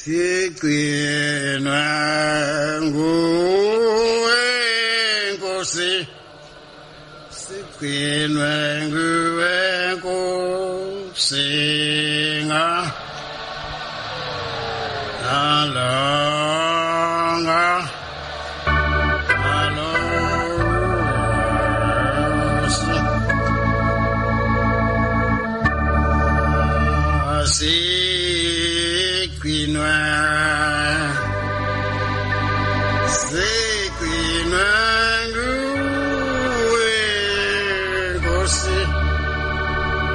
Sigcinwe nguwe Nkosi, sigcinwe nguwe Nkosi, alonga alosi sigcinwe sigcinwe nguwe Nkosi,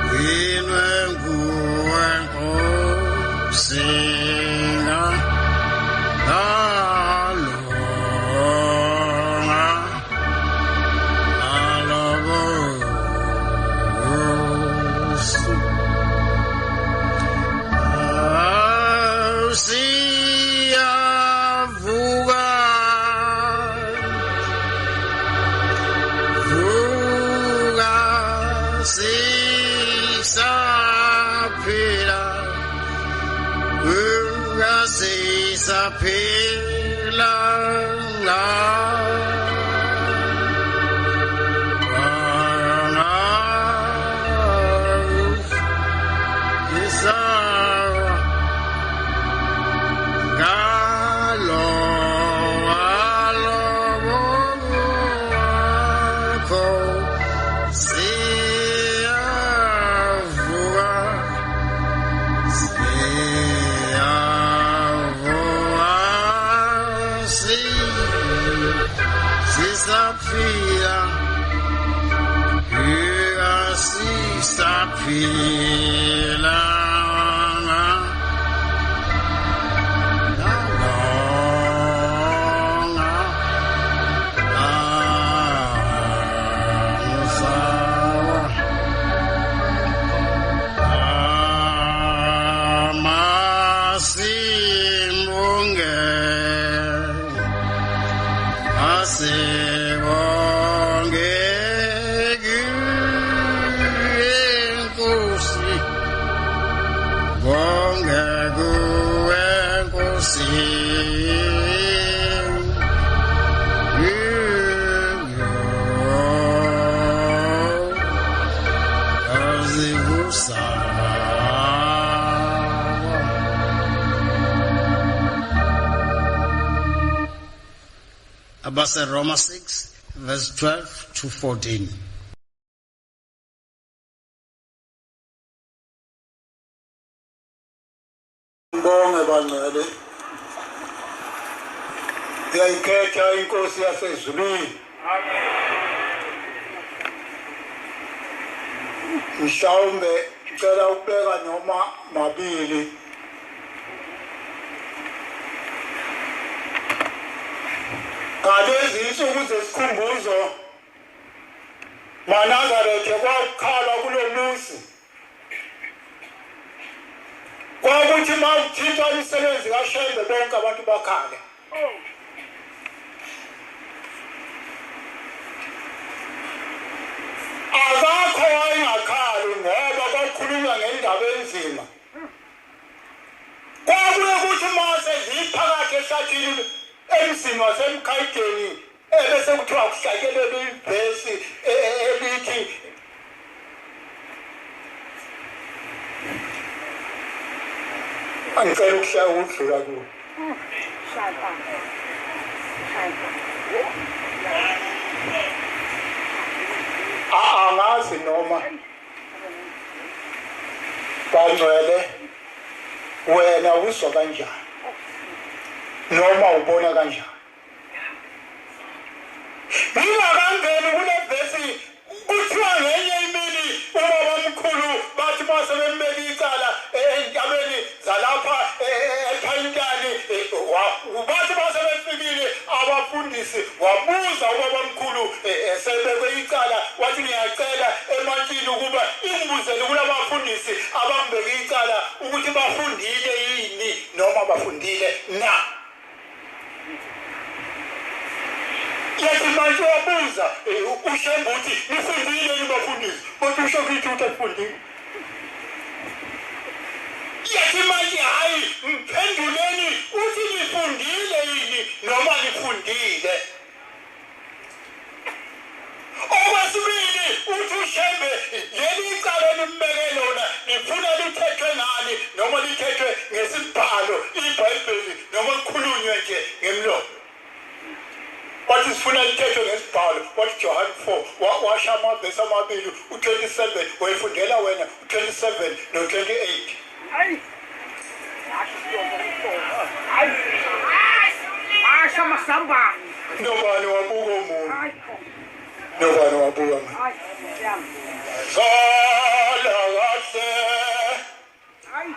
gcinwe nguwe Nkosi. Sisaphila sisaphila sisaphila asibonge Nkosi, bonge kuwe Nkosi. Abase Roma 6 verse 12 to 14. Bonke bangcwele, uyayikhetha inkosi yasezulwini. Mhlawumbe ngicela ukubeka noma mabili. Ngalezi insuku zesikhumbuzo maNazaretha kwakukhalwa kulo muzi, kwakuthi uma kuthintwa imisebenzi kaShembe bonke abantu bakhale. Akakho wayengakhali ngoba kwakukhulunywa ngendaba enzima. Kwakuye kuthi uma seziphakathi ehlathini emzini wasemkhayideni ebese kuthiwa kuhlakelelwe ivesi elithi angicela ukuhlala ukudlula kuwo. Angazi noma bangcwele wena uzwa kanjani noma ubona kanjani. Ngingakangeni kule vesi kuthiwa ngenye imini ubabamkhulu bathi base bembeka icala entabeni zalapha ePhayintani, bathi base befikile abafundisi wabuza ubabamkhulu esebekwe icala, wathi ngiyacela emantshini ukuba ingibuzele kulabafundisi abambeke icala ukuthi bafundile yini noma bafundile na. Yathi manje wabuza uShembe uthi nifundile yini bafundisi, kodwa usho kithi ukuthi akufundile. Yathi manje hhayi, mphenduleni ngesibhalo iBhayibheli noma kukhulunywe nje ngemlomo. Wathi sifuna lithethwe ngesibhalo. Wathi John 4 washa amavesi amabili, u-27 wayifundela wena, u-27 no-28. Hayi. Asha masambane. Nobani wabuka umuntu. Nobani wabuka mina. Sala kahle. Hayi.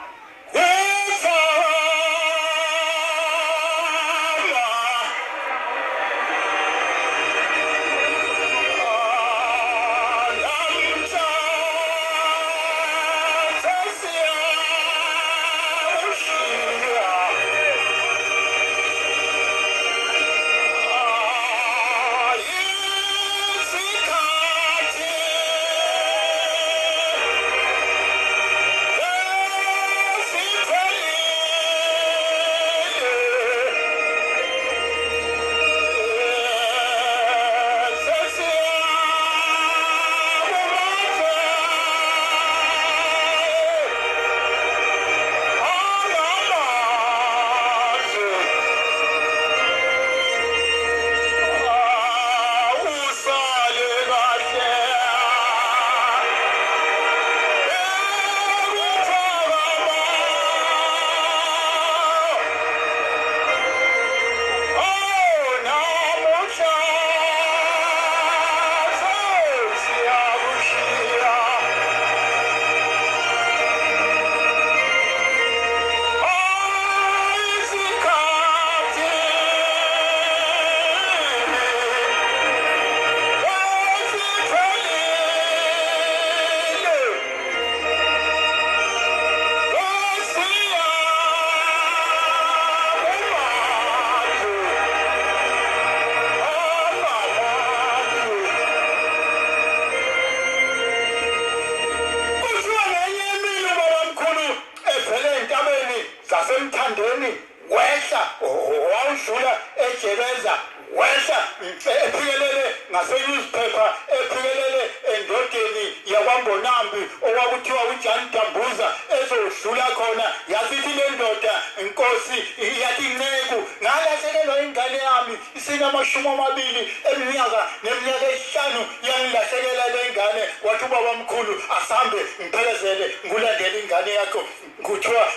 Newspaper ephikelele endodeni yakwaMbonambi okwakuthiwa uJan Dambuza ezodlula khona. Yasithi le ndoda inkosi yathi inceku ngalahlekelwa ingane yami isinama-20 eminyaka neminyaka 5 yangilahlekela le ngane. Wathi ubabamkhulu asambe ngiphelezele ngikulandele ingane yakho. Kuthiwa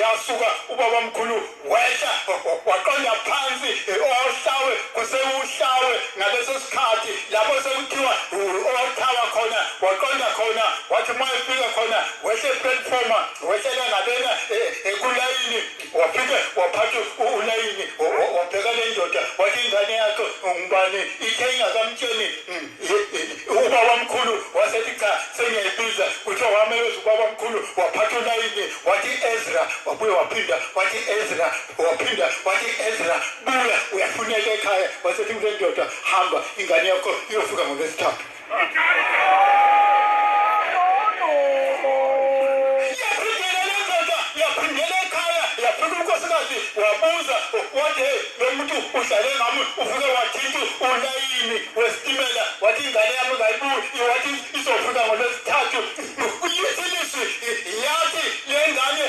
yasuka ubabamkhulu wehla waqonda phansi ohlawe kusewuhlawe ngaleso sikhathi lapho sekuthiwa othawa khona waqonda khona. Wathi uma efika khona wehle platforma wehlela ngabena ekulayini wafika waphatha ulayini wabheka le ndoda wathi ingane yakho ngubani ithe ingakamtsheni ubabamkhulu wasethi cha sengiyayibiza. Kuthiwa wamemeza ubabamkhulu waphatha ulayini wathi Ezra, wabuye waphinda wathi Ezra, waphinda wathi Ezra, buya uyafuneka ekhaya. Wasethi kule ndoda hamba ingane yakho iyofika ngolwesithathu. Yaphindela le ndoda, yaphindela ekhaya, yafika unkosikazi wabuza wathi hey lo muntu uhlale ngami ufike wathinta ulayini wesitimela wathi ingane yami ngayibuyi wathi izofika ngolwesithathu. Yathi le ngane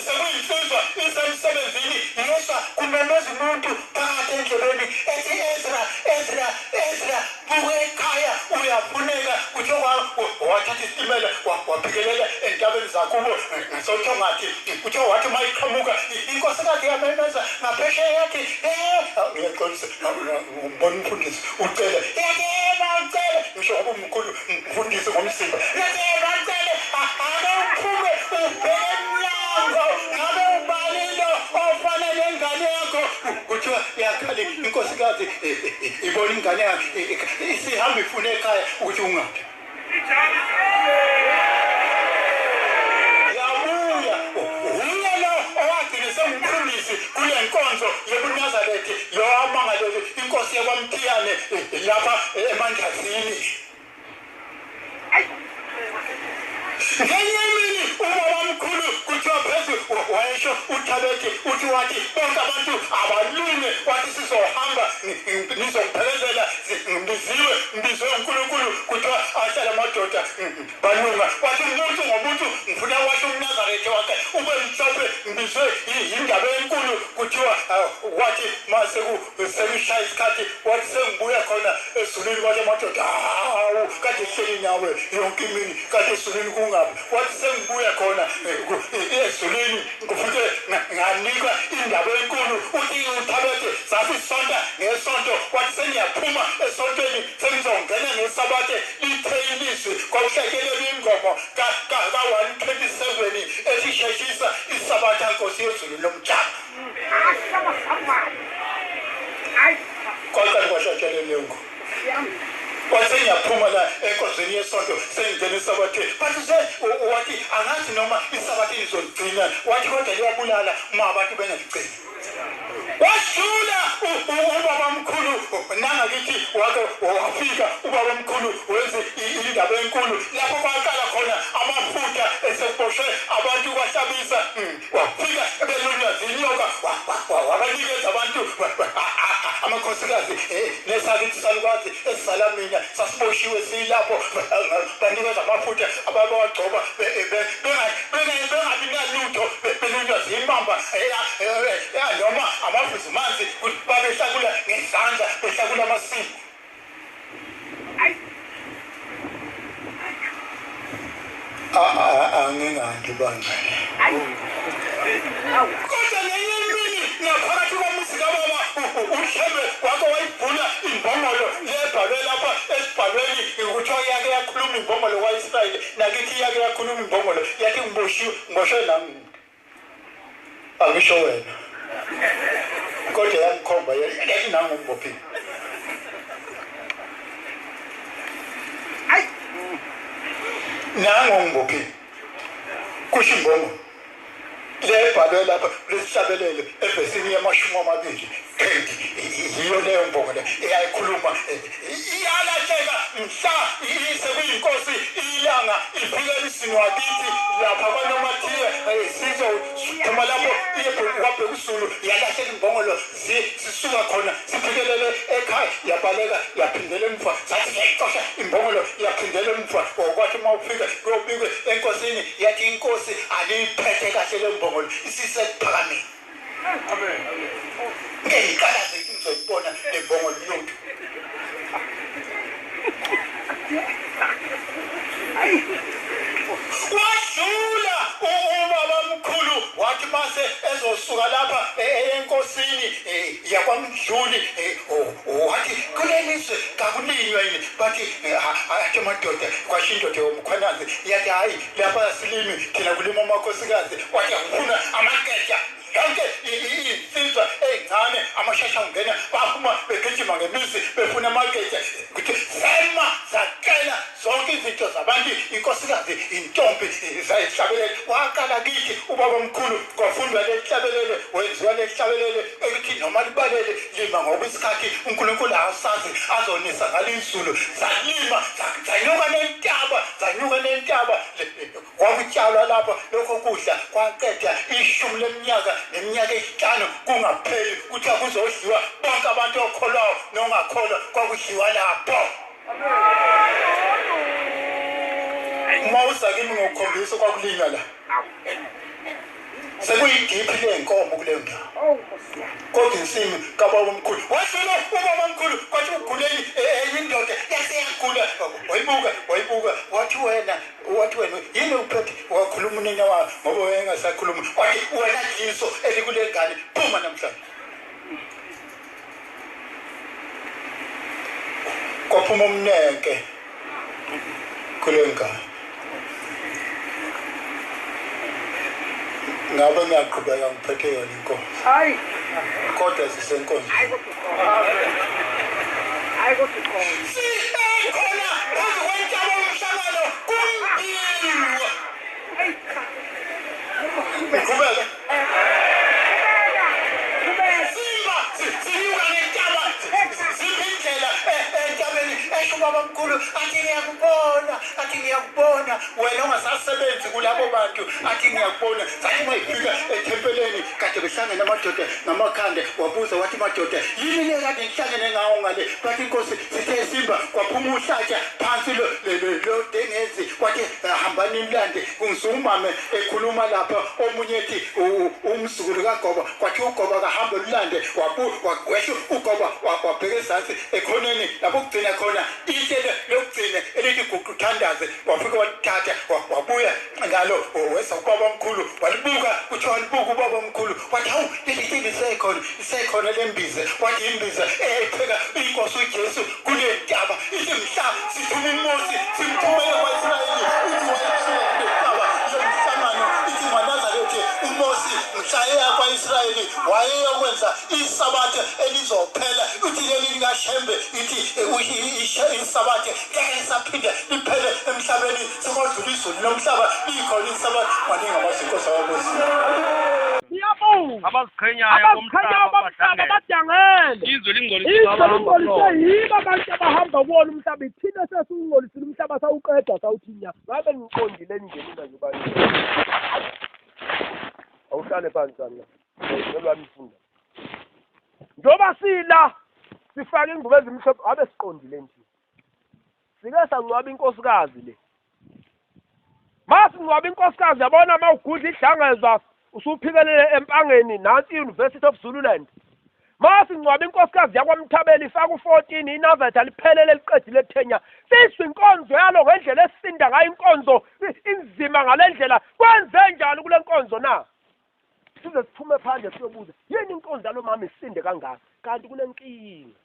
sekuyinsizwa isemsebenzini yesha kumemeza umuntu phakathi endlebeni ethi Ezra, Ezra, Ezra buka ekhaya uyafuneka. Kuthiwa wathatha isitimela waphikelela entabeni zakubo sothongathi. Kuthiwa wathi uma iqhamuka inkosikazi yamemeza ngaphesheya yathi ngiyaxolisa ngibona umfundisi ucele yathi bacele ngisho ngoba umkhulu umfundisi ngomsimba yathi bacele ake uphume ubheke emnyango ngabe ubani lo ofana nengane yakho. Kuthiwa yakhala inkosikazi ibona ingane yakhe isihamba ifuna ekhaya ukuthi ungaphi. Yabuya uye lo owagcina sengumfundisi kule nkonzo yobuNazaretha lo amangaleli inkosi yakwaMthiyane lapha eMandazini. Ngenye imini ubabamkhulu kuthiwa phezu wayesho uThabethe uthi wathi bonke abantu abalunge wathi sizohamba nizongiphelezela ngibiziwe ngibizwe uNkulunkulu. Kuthiwa ahlala amadoda balunga wathi umuntu ngomuntu ngifuna washo umNazaretha wakhe ube mhlophe. Ubizwe indaba enkulu kuthiwa wathi mase sekushaya isikhathi wathi sengibuya khona ezulwini kwathi amadoda hawu kade sihleli nawe yonke imini kade ezulwini kungaphi wathi sengibuya khona ezulwini ngifike nganikwa indaba enkulu uthi uthabethe sasisonta ngesonto wathi sengiyaphuma esontweni sengizongena ngesabathe lithe ilizwi kwakuhlakelelwa ingoma ka-127 esisheshisa isabatha Nkosi yezulu nomhlaba. Kwaqala kwashatshelele leyo ngoma. Wathi ngiyaphuma la enkonzweni yesonto sengingena esabatheni. Bathi wathi angazi noma isabatha lizoligcina. Wathi kodwa liyabulala uma abantu bengaligcini. Wadlula ubaba mkhulu nangakithi wake wafika ubaba mkhulu wenze indaba enkulu lapho kwaqala khona amafutha eseboshwe abantu kwahlabisa wafika belunywa zinyoka wabanikeza abantu amakhosikazi nesakithi salukazi esizala mina sasiboshiwe silapho banikeza amafutha ababawagcoba bengabi nalutho belunywa zimbamba noma amafuzi manzi babehlakula ngezandla behlakula amasimu. Angingandi bangane. Kodwa ngenye imini ngaphakathi komuzi kababa uShembe wake wayibhula imbongolo lebhalwe lapha esibhalweni kuthiwa yake yakhuluma imbongolo kwa-Israyeli nakithi yake yakhuluma imbongolo yathi ngiboshiwe ngiboshwe nami angisho wena kodwa yangikhomba yathi nangu ngimbophile. Nangu ngibophile kusho imbongolo lebhalwe lapha lesihlabelelo evesini yama-20 yiyo leyo mbongolo eyayikhuluma iyalahleka mhla sekuyinkosi ilanga ifika emzini wakithi lapha kwanomathiye sizophuma lapho kwabheka uZulu yalahleka imbongolo sisuka khona siphikelele ekhaya yabaleka yaphindela emva sathi ngiyayixosha imbongolo yaphindela emva kwathi uma ufika kuyobikwe enkosini yathi inkosi aliyiphethe kahle le mbongolo isisekuphakameni. Amen. Ngeke ngiqalaze ngizoyibona le mbongolo lutho. Wadlula ubaba mkhulu wathi mase ezosuka lapha enkosini yakwamdluli wathi kulelizwe kakulinywa yini bathi athi amadoda kwasho indoda yomkhwanazi yathi hayi lapha silimi thina kulima amakhosikazi wathi akufuna amageja yonke insizwa ey'ncane amashasha ungena baphuma begijima ngemizi befuna amageja kuthi sema zacela zonke izinto zabantu inkosikazi intombi zayihlabelele waqala kithi ubaba mkhulu kwafundwa lelihlabelele wenziwa lelihlabelele ekuthi noma libalele lima ngoba isikhathi uNkulunkulu asazi azonisa ngalizulu zalima zanyuka nentaba zanyuka nentaba kwakutshalwa lapha lokho kudla kwaqeda 10 leminyaka neminyaka 5 kungapheli kuthi akuzodliwa bonke abantu okholwayo nongakholwa kwakudliwa lapho. Uma uza kimi ngokukhombisa kwakulinywa la sekuyidiphi ley'nkomo kuleyo ndawo kodwa insimi kababa omkhulu wadlula ubaba omkhulu kwathi uguleli enye indoda yaseyagula wayibuka wayibuka wathi wena yini uphethe wakhuluma unina wayo ngoba wayengasakhulumi wathi wena dliso elikule ngane phuma namhlanje. Kwaphuma umnenke kule ngane. Ngabe ngiyaqhubeka ngiphethe yona inkomo. Hayi. Kodwa sisenkonzweni. Hayi kodwa ikhona. Sikhona phezu kwentaba yomhlangano kumbiwa. Qhubeka. Simba sinyuka ngentaba simba indlela entabeni esho ubaba mkhulu athi ngiyakubona athi ngiyakubona wena ungasasebenzi kulabo bantu athi ngiyakubona. Sathi uma ifika ethempeleni kade Sebehlangene amadoda ngamakhanda, wabuza wathi madoda yini le kade nihlangene ngawo ngale? Bathi inkosi sithe simba kwaphuma uhlatsha phansi lo dengezi, kwathi hambani nilande. Kungizumame ekhuluma lapha omunye ethi umzukulu kaGoba, kwathi uGoba kahambe lulande, wagwesha uGoba wabheka ezansi ekhoneni lapho kugcina khona itshe lokugcina elithi guqa uthandaze. Wafika wathatha wabuya ngalo weza ubaba omkhulu, walibuka, kuthiwa walibuka ubaba omkhulu wathi hawu leli tshe lisekhona, isekhona lembiza. Wathi imbiza eyayipheka inkosi uJesu kule ntaba, ithi mhla sithuma uMosi simthumele kwa-Israyeli, ithi wayeshiya kule ntaba yomhlangano, ithi ngoNazaretha uMosi mhla eya kwa-Israyeli wayeyokwenza isabatha elizophela. Uthi leli likaShembe ithi isabatha ngeke lisaphinde liphele emhlabeni, sekodlula izulu lomhlaba likhona isabatha. Maningi amazwi ababusi. Abaziqhenyayo bomhlaba badangele. Izwe lingcoliswe yibo abantu abahamba kuwona umhlaba. Ithina sesiwungcolisile umhlaba, sawuqeda sawuthinya. Ngabe ngiqondile nje mina nje bani? Awuhlale phansi sana. Ngelwami ifunda. Njoba sila sifake ingubo ezimhlophe, abe siqondile nje. Sike sangcwaba inkosikazi le. Masingcwaba inkosikazi, yabona mawugudla idlangezwa usuphikelele empangeni, nansi University of Zululand. Masingcwaba inkosikazi yakwaMthabela ifaka u14 iNazaretha liphelele liqedile ethenya. Siswe inkonzo yalo ngendlela esinda ngayo inkonzo inzima ngalendlela. Kwenze njani kule nkonzo na? Size siphume phandle siyobuza yini inkonzo yalo mama isinde kangaka? Kanti kunenkinga.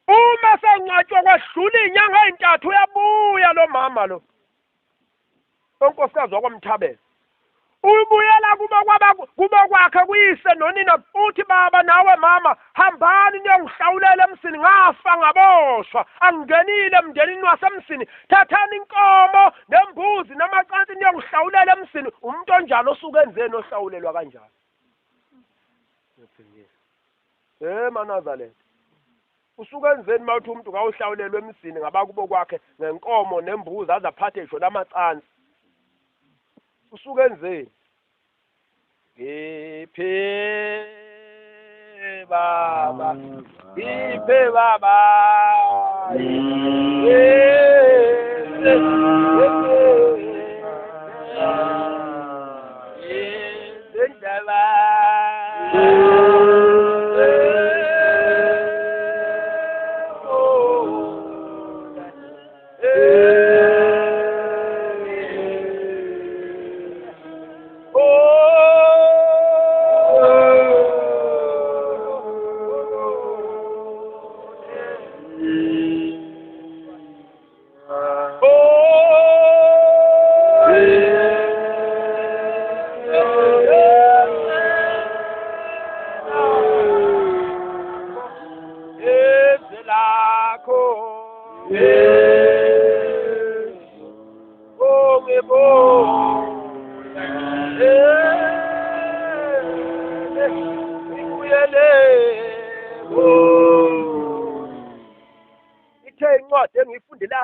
Uma sengcwatshwa kwadlula inyanga ezintathu uyabuya lo mama lo onkosikazi wakwaMthabela. Ubuyela kubo kwakhe kuyise nonina, uthi baba nawe mama hambani niyongihlawulela emsini, ngafa ngaboshwa, angingenile emndenini wasemsini, thathani inkomo nembuzi namacansi niyongihlawulela emsini. Umuntu onjalo osuke enzeni ohlawulelwa kanjalo? MaNazaretha, usuke enzeni mawuthi umuntu ngawuhlawulelwa emsini ngabakubo kwakhe ngenkomo nembuzi aze aphathe ngisho namacansi? Usuke enzeni? Ngiphe baba, ngiphe baba, indaba.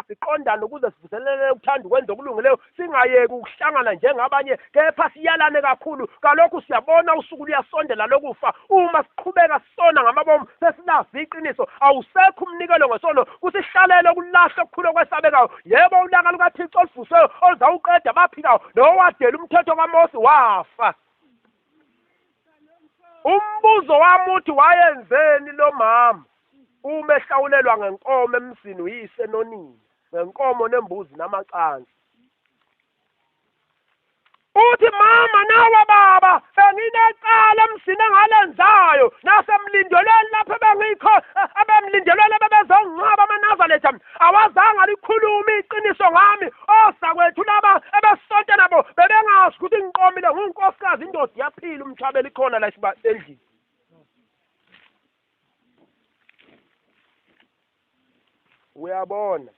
Siqondane ukuze sivuselele uthando ukwenza okulungileyo, singayeki ukuhlangana njengabanye, kepha siyalane kakhulu. Kalokhu siyabona usuku luyasondela lokufa. Uma siqhubeka sisona ngamabomu sesilazi iqiniso, awusekho umnikelo ngesono, kusihlalele ukulahla okukhulu okwesabekayo. Yebo, ulaka lukaThixo oluvusweyo oluzawuqeda abaphikayo, nowadela umthetho kaMose wafa. Umbuzo wami uthi wayenzeni lo mama uma ehlawulelwa ngenkomo emsini uyise nonina, ngenkomo nembuzi namacansi? Uthi mama nawe baba benginecala emsini engalenzayo, nasemlindelweni lapho bengikho, abemlindelweni bebezongcwaba amaNazaretha awazange likhulume iqiniso ngami. Osakwethu laba ebesonke nabo bebengazi ukuthi ngiqomile ngunkosikazi, indoda iyaphila uMthabela ikhona la endlini. Uyabona,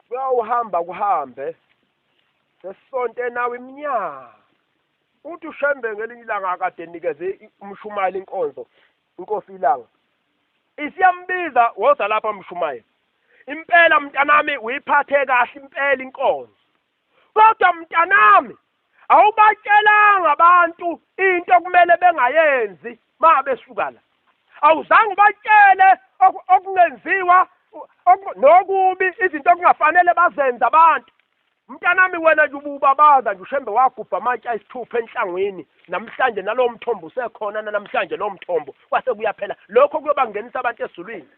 kuyawuhamba kuhambe sesonte nawe iminyaka. Uthi uShembe ngelinye ilanga akade enikeze umshumayeli inkonzo, inkosi ilanga isiyambiza, woza lapha mshumayeli, impela mntanami uyiphathe kahle impela inkonzo, kodwa mntanami Awubatshelanga abantu into okumele bengayenzi ma besuka la. Awuzange ubatshele okungenziwa nokubi, izinto okungafanele bazenze abantu. Mntanami wena nje ububabaza nje uShembe wagubha amatshe ayisithupha enhlangwini namhlanje, nalowo mthombo usekhona namhlanje lowo mthombo kwase kuyaphela. Lokho kuyobangenisa abantu ezulwini.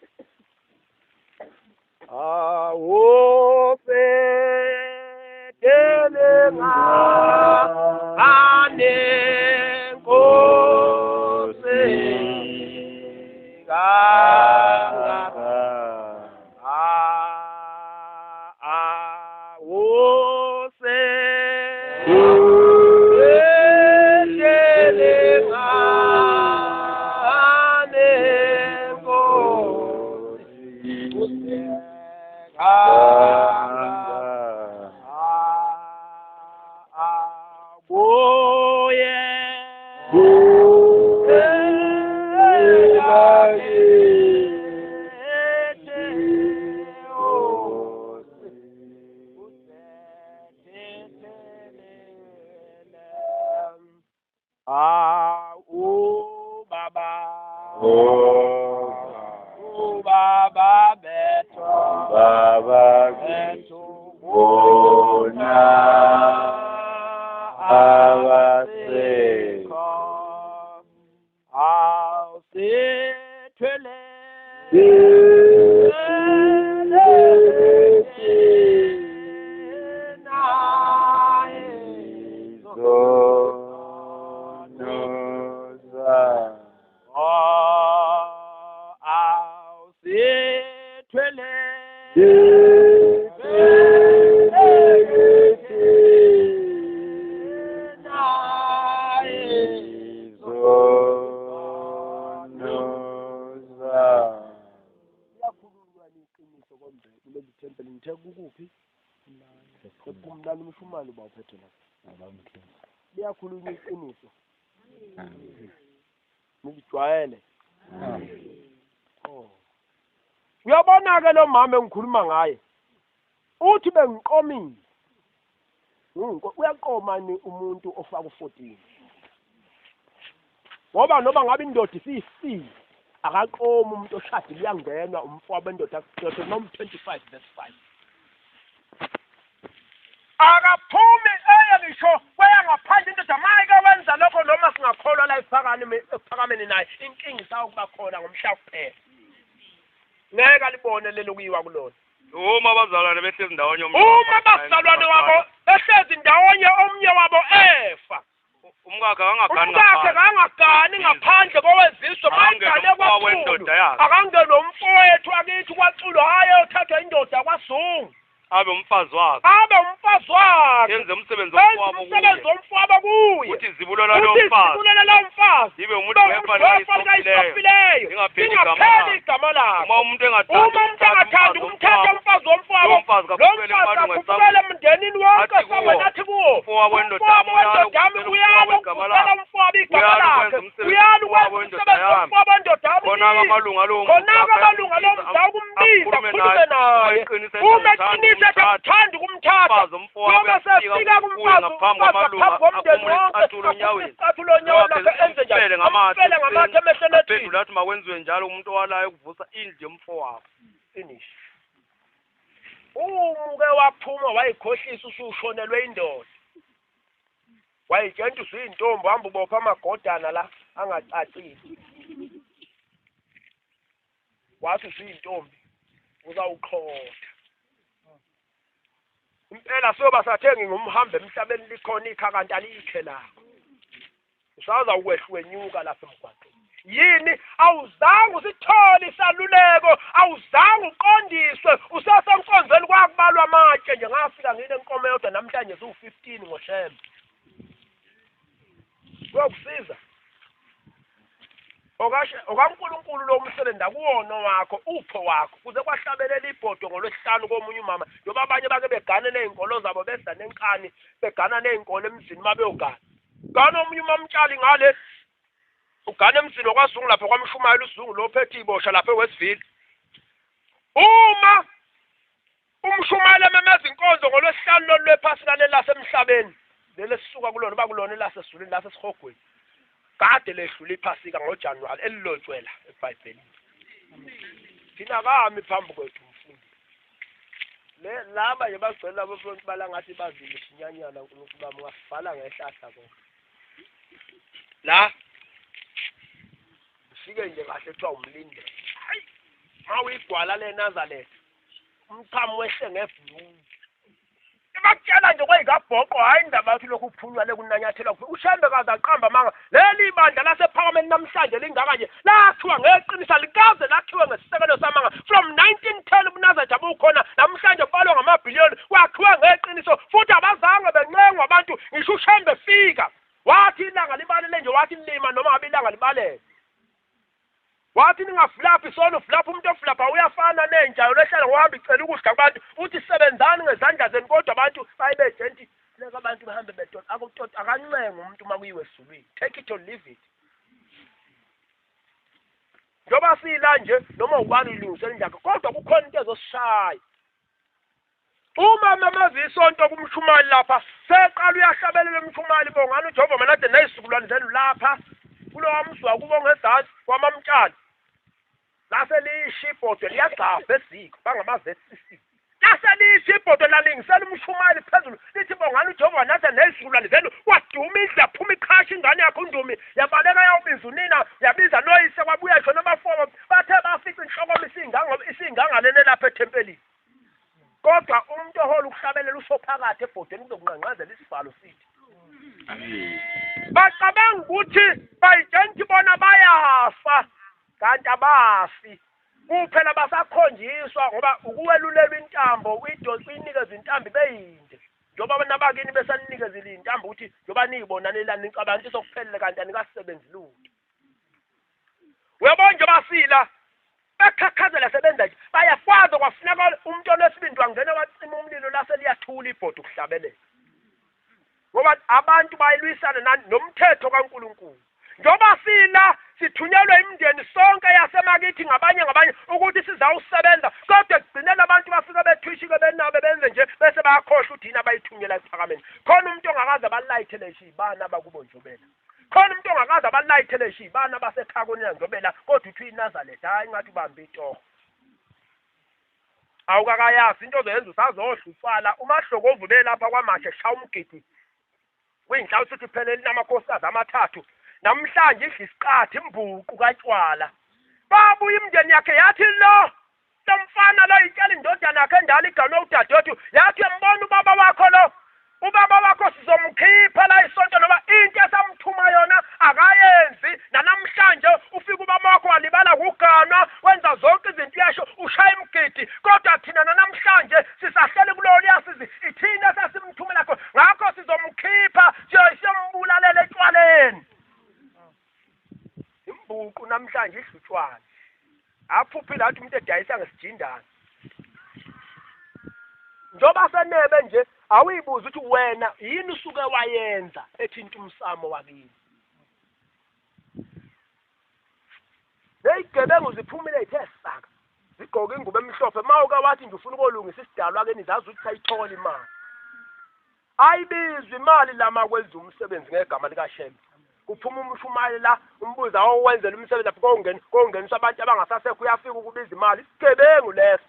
Awubhekele ngane Nkosi kangaka, awubhekele ngane Nkosi kangaka, abuye ubaba bethu, Baba bona abasekho, awusithwele awusithwele kumnani umshumane uba uphethe lapha. Liyakhulunywa iqiniso. Nijwayele. Oh. Uyabona ke lo mama engikhuluma ngaye. Uthi bengiqomile. Uyaqoma ni umuntu ofaka u14. Ngoba noma ngabe indoda isiyisile, akaqoma umuntu oshadile, uyangenwa umfowabo wendoda, Deuteronomy 25 verse 5. Akaphumi eye ngisho kweya ngaphandle indoda mayike wenza lokho, noma singakholwa la ekuphakameni naye, inkinga isawukuba khona ngomhla kuphela. Ngeke alibone lelo kuyiwa kulona. Uma abazalwane behlezi ndawonye, uma abazalwane wabo behlezi ndawonye, omnye wabo efa, umkakhe akangagani ngaphandle kowezizwe, mayigane kwaXulu, akangene umfowethu akithi kwaXulu, hhayi othathwa indoda kwaZungu, abe umfazi wakhe, abe umfazi wakhe, enze umsebenzi womfowabo kuye, uthi zibulo lalo mfazi ibe umuntu wefa ingapheli igama lakhe. Uma umuntu engathandi ukumthatha umfazi womfowabo, lo mfazi akakhuphukele emndenini wonke, esangweni athi kuwo, umfowabo wendodami uyala ukuvusela umfowabo igama lakhe, uyala ukwenza umsebenzi womfowabo wendodami. Khona-ke amalunga alowo mzi awukumbiza akhulume naye, uma eqinisa ethi akuthandi ukumthatha, noma sefika kumfazi phambi komndeni wonke, isicathulo onyaweni lakhe, enze njani? Amfele ngamathe emehlweni ethi aphendula athi makwenziwe njalo umuntu owalayo ukuvusa indlu yomfowabo. Finish. Umuke waphuma wayikhohlisa, usushonelwe indoda, wayitshela usuyintombi, hamba ubopha amagodana la angacacile, wathi usuyintombi uzawuqhotha. Impela soba sathe ngingumhambe emhlabeni, likhona ikha kanti alikhe lakho, usaza ukwehluwenyuka lapha emgwaqeni. Yini? Awuzange usithole isaluleko, awuzange uqondiswe, usasenkonzweni kwakubalwa amatshe nje. Ngafika ngine nkomo eyodwa namhlanje ziwu-15 ngoShembe. Kuyokusiza okaNkulunkulu lo msebenzi akuwona wakho, upho wakho. Kuze kwahlabelela ibhodo ngolwesihlanu komunye umama, njengoba abanye bake begane ney'nkolo zabo, bedla nenkani, begana ney'nkolo emzini uma beyogana. Gana omunye umamtshali ngale, ugana emzini wakwaZungu lapha kwaMshumayela uZungu lo phethe ibosha lapha eWestville. Uma umshumayela ememeza inkonzo ngolwesihlanu lolu lwephasika leli lasemhlabeni, Leli sisuka kulona bakulona lasesizulwini lasesihogweni. Kade lehlula iphasika ngoJanuary elilotshwela eBhayibhelini. Thina kami phambi kwethu mfundi. Le laba nje bagcwele labo front bala ngathi bazile isinyanyana uNkulunkulu wami ungasibhala ngehlahla konke. La ufike nje kahle kuthiwa umlindelo. Hayi mawuyigwala le Nazareth umchamo wehle ngebhulu. Bakutshela nje kweyikabhoqo hayi indaba yathi lokhu kuphunywa le kunanyathelwa uShembe kaze aqamba amanga. Leli bandla lasephakameni namhlanje lingaka nje lakhiwa ngeqiniso likaze lakhiwe ngesisekelo samanga from 1910 ubuNazaretha bukhona namhlanje kubalwa ngamabhiliyoni kwakhiwa ngeqiniso futhi abazange bencengwa abantu ngisho uShembe fika wathi ilanga libalele nje wathi lima noma ngabe ilanga libalele wathi ningafulaphi sona ufulapha umuntu ofulapha uyafana nenja yolehlala ngohamba icela ukudla kubantu uthi sebenzani ngezandla zenu kodwa abantu bayibejenti funeka abantu bahambe bedota akutota akancenga umuntu uma kuyiwe esizulwini take it or leave it. Njengoba sila nje noma ubani ulungisela indlakhe kodwa kukhona into ezosishaya. Uma memeza isonto kumshumali lapha seqala uyahlabelela umshumali bongani uJehova manade nezizukulwane zenu lapha kulowa mzwa kubo ngezansi kwamamtshali lase lisho ibhodwe liyagxabha eziko bangama-ZCC lase lisho ibhodwe lalingisela umshumali phezulu lithi bongani uJehova nathi nezizukulwane zenu kwaduma indlu yaphuma iqhasha ingane yakhe uNdumi yabaleka yawubiza unina yabiza noyise kwabuya shona abafowabo bathe bafica inhlokomo isingangalene lapha ethempelini. Kodwa umuntu ohola ukuhlabelela usophakathi ebhodweni kuzokunqanqazela isivalo sithi bacabanga ukuthi bayitshela bona bayafa kanti abafi kuphela basakhonjiswa ngoba ukuwelulelwa intambo uyinikeza intambo beyinde njengoba nabakini besanikezile intambo ukuthi njengoba niyibona nelani nicabanga ukuthi sokuphelele kanti anikasebenzi lutho. Uyabona nje basila bekhakhazela sebenza nje bayakwazi kwafuneka umuntu onesibindi wangena wacima umlilo lase liyathula ibhodi ukuhlabelela ngoba abantu bayilwisana nomthetho kaNkulunkulu. Njengoba sila sithunyelwe imindeni sonke yasemakithi ngabanye ngabanye ukuthi sizawusebenza kodwa ekugcineni abantu bafika bethwishike benabe benze nje bese bayakhohlwa ukuthi yini abayithunyela ekuphakameni. Khona umuntu ongakaze abalayithele nje ibana abakubo Njobela, khona umuntu ongakaze abalayithele nje ibana abasekhakoni Njobela kodwa uthi uyiNazaretha hayi ngathi ubambe itoho awukakayazi into ozoyenza usazodla utshwala. Umahlokovu belapha kwamashe shaya umgidi kuyinhla sithi phela elinaamakhosikazi amathathu namhlanje idla isiqathi imbuqu katshwala. Babuya imindeni yakhe yathi lo mfana lo itshela indodana yakhe endala igama udadewethu yathi uyambona ubaba wakho lo ubaba wakho sizomkhipha la isonto noma into esamthuma yona akayenzi nanamhlanje ufika ubaba wakho walibala kuganwa wenza zonke izinto uyasho ushaya imgidi kodwa thina nanamhlanje sisahleli kulowo liyasizi ithina esasimthumela khona ngakho sizomkhipha siyombulalela etshwaleni. Imbuqu namhlanje idla utshwala aphuphile athi umuntu edayisa ngesijindana njengoba senebe nje awuyibuza ukuthi wena yini usuke wayenza ethinta umsamo wakini. Leyigebengu ziphumile ithe saka zigqoke ingubo emhlophe mawuke wathi nje ufuna ukolungisa isidalwa ke nizazi ukuthi sayithola imali. Ayibizwa imali lama kwenza umsebenzi ngegama likaShembe. Kuphuma umshumayeli la umbuza awuwenzela umsebenzi lapho kongeniswa abantu abangasasekho uyafika ukubiza imali isigebengu leso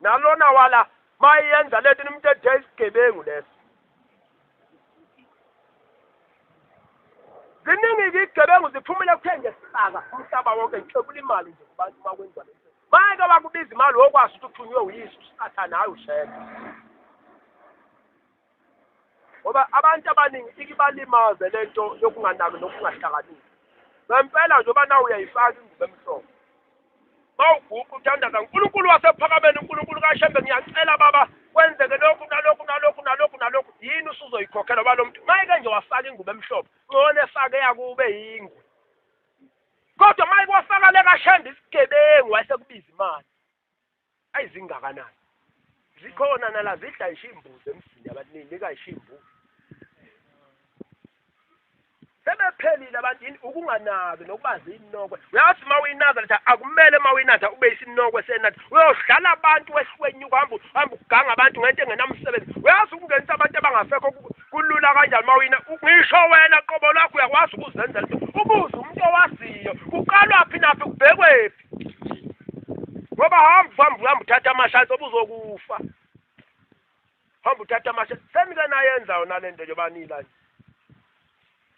nalona wala mayenza lento umuntu ethe isigebengu leso. Ziningi izigebengu ziphumile kuthe nje saka umhlaba wonke ixebula imali nje kubantu makwenziwa le manje bakubiza imali wokwazi ukuthi uthunywe uyise uSathane hayi uShembe ngoba abantu abaningi ikibalimaze lento yokunganaki nokungahlakaniphi. Ngempela njengoba nawe uyayifaka ingubo emhlophe mawuguqa uthandaza uNkulunkulu wasephakameni uNkulunkulu kaShembe ngiyacela baba kwenzeke lokhu nalokhu nalokhu nalokhu nalokhu yini usuzoyikhokhela balo muntu mayike nje wafaka ingubo emhlophe ngcono efake yakube yingwe kodwa mayike wafaka le kaShembe isigebengu wayesekubiza imali ayizingakanani zikhona nala zidla nje imbuzi emzini abaningi nika nje imbuzi sebephelile abantu yini ukunganaki nokubazi inokwe. Uyazi uma uyinazaretha akumele uma uyinatha ube isinokwe senatha uyodlala abantu wehlwenyuka hamba uganga abantu ngento engenamsebenzi. Uyazi ukungenisa abantu abangasekho Kulula kanjani mawina ngisho wena qobo lwakho uyakwazi ukuzenzela ubuze umuntu owaziyo kuqalwa phi naphi kubhekwephi ngoba hamba uthatha amashansi obuzokufa hamba uthatha amashansi senike nayenza yona lento nje banila nje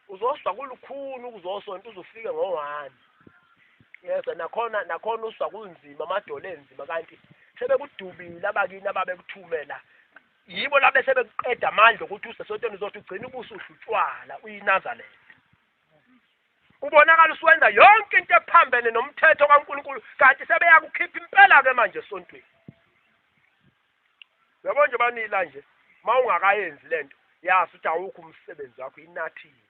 uzoswa kulukhuni ukuzosonta uzofika ngo-1 yesa nakhona uswa kunzima amadolo enzima kanti sebekudubile abakini ababekuthumela yibo labe sebekuqeda amandla ukuthi usesontweni uzothi ugcina ubusuhlutshwala uyiNazaretha ubonakala usuwenza yonke into ephambene nomthetho kaNkulunkulu kanti sebeyakukhipha impela ke manje esontweni yabo nje banila nje mawungakayenzi lento yazi ukuthi awukho umsebenzi wakho inathini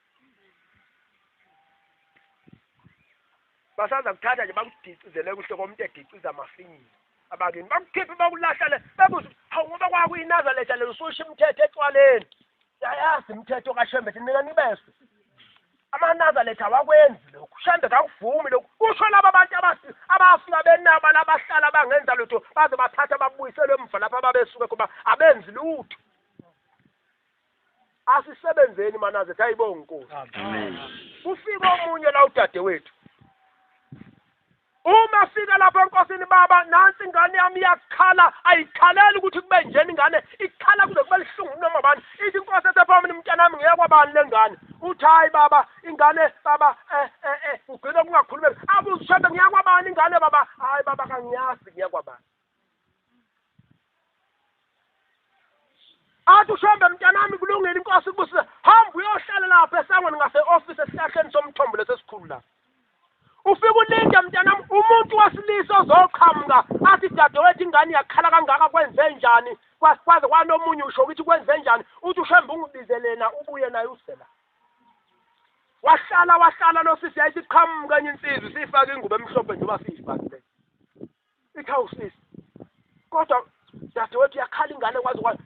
basaza kuthatha nje bakudicizele kuhle komuntu ediciza amafinyila abakini bakukhiphe bakulahlale babuze hawu ngoba kwakuyinazaretha lelo ususho imithetho etshwaleni yayazi imithetho kaShembe sinika nibese amaNazaretha awakwenzi lokhu Shembe kakuvumi lokhu kusho laba abantu abafika benaba labahlala bangenza lutho baze bathatha babuyiselwe emva lapha ababesuke kuba abenzi lutho asisebenzeni maNazaretha ayibonge Nkosi amen kufika omunye la udadewethu uma fika lapha enkosini baba nansi ingane yami iyakhala ayikhaleli ukuthi kube njena ingane ikhala kuze kube lihlungu noma bani ithi inkosi esephambili mntanami ngeke kwabani lengane uthi hayi baba ingane baba ugcina kungakhulumeki abuze uShembe ngiyakwabani ingane baba hayi baba kangiyazi ngiyakwabani athi uShembe mntanami kulungile inkosi kubusise hamba uyohlala lapha esangweni ngase-office esihlahleni somthombo lesesikhulu lapha ufika ulinde mntanami umuntu wesilisa ozoqhamuka athi dadewethu ingane yakhala kangaka kwenze njani kwaze kwanomunye usho ukuthi kwenze njani uthi uShembe ungibizele na ubuye naye usela wahlala lo sisi yayithi qhamuka enye insizwa siyifake ingubo emhlophe njengoba siyifakile ithi hawu sisi kodwa dadewethu yakhala ingane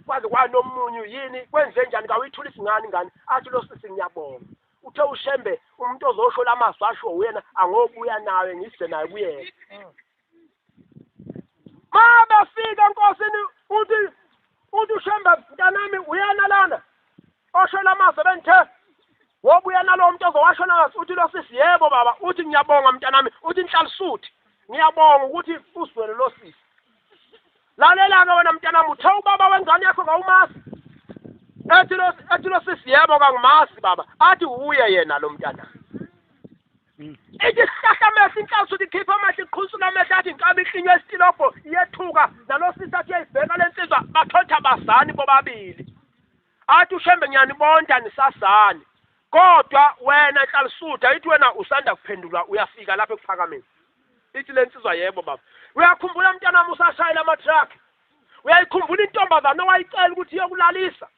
kwaze kwanomunye yini kwenze njani kawuyithulisi ngani ingane athi lo sisi ngiyabonga uthe uShembe umuntu ozosho lamazwi asho uyena angobuya nawe ngise naye kuyena mabafika enkosini uthi uShembe mntanami uyena lana osho lamazwi benthe wobuya nalo muntu ozowasho lamazwi uthi lo sisi yebo baba uthi ngiyabonga mntanami uthi inhlalisuthi ngiyabonga ukuthi uzwele lo sisi lalela ke wena mntanami uthe ubaba wengane yakho kawumazi ethi lo sisi yebo kangimazi baba athi uye yena lo mntana ithi sihlahla amehlo inhlansi uthi ikhipha amehlo iqhunsula amehlo athi inkabi ihlinywe esitilobho iyethuka nalo sisi athi uyayibheka le nsizwa bathotha bazani bobabili athi uShembe ngiyanibonda nisazani kodwa wena Nhlalisuthi ayithi wena usanda kuphendula uyafika lapha ekuphakameni ithi le nsizwa yebo baba uyakhumbula mntanami usashayela ama-truck uyayikhumbula intombazane owayicela ukuthi iyokulalisa